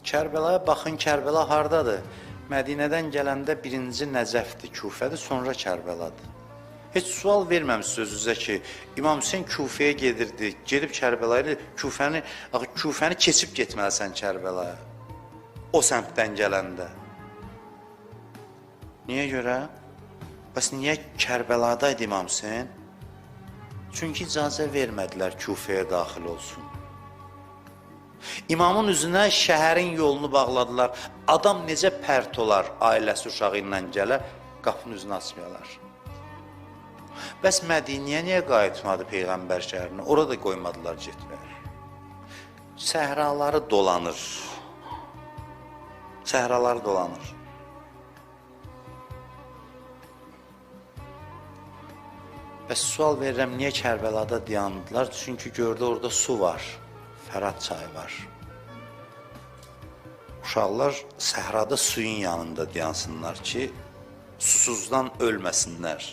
Kərbəlaya baxın, Kərbəla hardadır? Mədinədən gələndə birinci Nəcəfdir, Kufədir, sonra Kərbəladır. Heç sual verməmişsiniz özünüzə ki, İmam Hüseyn Kufəyə gedirdi, gedib Kərbəlaya, Kufəni keçib getməlisən Kərbəlaya, o səmtdən gələndə. Niyə görə? Bəs niyə Kərbəladaydı İmam Hüseyn? Çünki icazə vermədilər Kufəyə daxil olsun. İmamın üzünə şəhərin yolunu bağladılar. Adam necə pərt olar, ailəsi uşağı ilə gələ, qapının üzünü açmayalar. Bəs Mədiniyə niyə qayıtmadı Peyğəmbər şəhərinə? Orada qoymadılar getməyə. Səhraları dolanır. Səhraları dolanır. Bəs sual verirəm, niyə Kərbəlada dayandılar? Çünki gördü orada su var. Fərat çayı var. Uşaqlar səhrada suyun yanında dayansınlar ki, susuzdan ölməsinlər.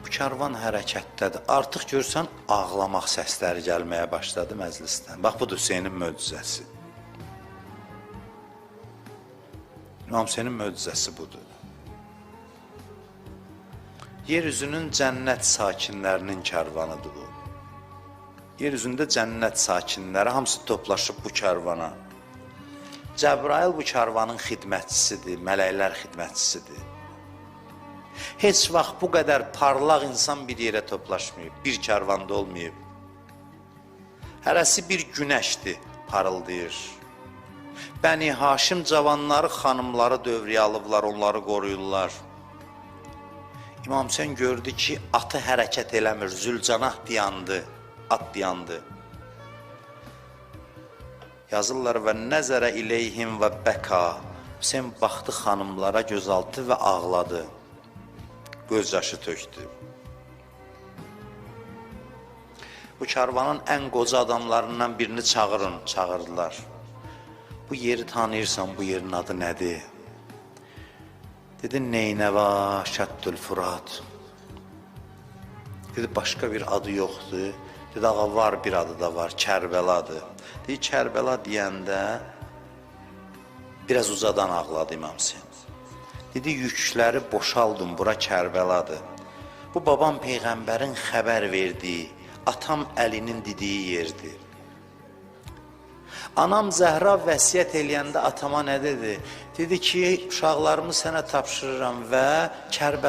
Bu karvan hərəkətdədir. Artıq görsən, ağlamaq səsləri gəlməyə başladı məclisdən. Bax, budur Hüseynin möcüzəsi. İmam Hüseynin möcüzəsi budur. Yer üzünün cənnət sakinlərinin karvanıdır bu. Yer üzündə cənnət sakinləri hamısı toplaşıb bu karvana. Cəbrail bu karvanın xidmətçisidir, mələklər xidmətçisidir. Heç vaxt bu qədər parlaq insan bir yerə toplaşmayıb, bir karvanda olmayıb. Hərəsi bir günəşdir, parıldayır. Bəni Haşim cavanları, xanımları dövrəyə alıblar, onları qoruyurlar. İmam Hüseyn gördü ki, atı hərəkət eləmir, Zülcanah dayandı, at dayandı. Yazırlar və nəzərə ileyhim və bəka. Hüseyn baxdı xanımlara gözaltı və ağladı. Göz yaşı tökdü. Bu karvanın ən qoca adamlarından birini çağırın, çağırdılar. Bu yeri tanıyırsan, bu yerin adı nədir? Dedi, Neynəva Şəddül Furat. Dedi, başqa bir adı yoxdur. Dedi, ağa var, bir adı da var, Kərbəladır. Dedi, Kərbəla deyəndə biraz uzadan ağladı İmam Hüseyn. Dedi, yükləri boşaldım, bura Kərbəladır. Bu, babam Peyğəmbərin xəbər verdiyi, atam Əlinin dediyi yerdir. Anam Zəhra vəsiyyət eləyəndə atama nə dedi? Dedi ki, uşaqlarımı sənə tapşırıram və Kərbəla